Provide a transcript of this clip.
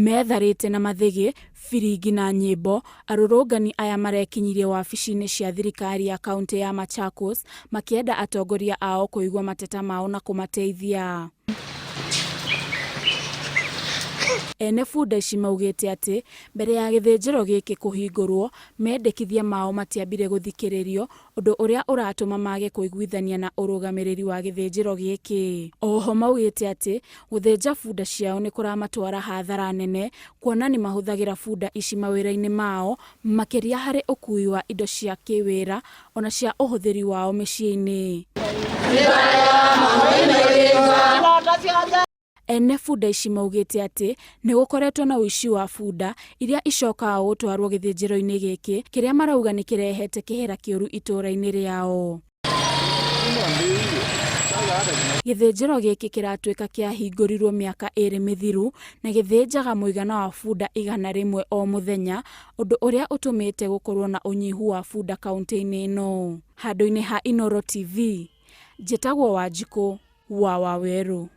Metharĩte na mathĩgĩ, biringi na nyĩmbo, arũrũngani aya marekinyirie wabici-inĩ cia thirikari ya kauntĩ ya Machakos makĩenda atongoria ao kũigua mateta mao na kũmateithia. Ene bunda ici maugĩte atĩ mbere ya gĩthĩnjĩro gĩkĩ kũhingũrwo, mendekithia mao matiambire gũthikĩrĩrio, ũndũ ũrĩa ũratũma mage kũiguithania na ũrũgamĩrĩri wa gĩthĩnjĩro gĩkĩ. Oho maugĩte atĩ gũthĩnja bunda ciao nĩ kũramatwara hathara nene kuona nĩ mahũthagĩra bunda ici mawĩra-inĩ mao makĩria harĩ ũkui wa indo cia kĩwĩra ona cia ũhũthĩri wao mĩciĩ-inĩ. Ene bunda ici maugĩte atĩ nĩ gũkoretwo na ũici wa bunda iria icokaga gũtwarwo gĩthĩnjĩro-inĩ gĩkĩ kĩrĩa marauga nĩ kĩrehete kĩhera kĩũru itũra-inĩ rĩao. Gĩthĩnjĩro gĩkĩ kĩratuĩka kĩahingũrirwo mĩaka ĩrĩ mĩthiru na gĩthĩnjaga mũigana wa bunda 100 o mũthenya, ũndũ ũrĩa ũtũmĩte gũkorwo na ũnyihu wa bunda kauntĩ-inĩ ĩno. Handũ-inĩ ha Inooro TV, njĩtagwo Wanjikũ wa Wawerũ.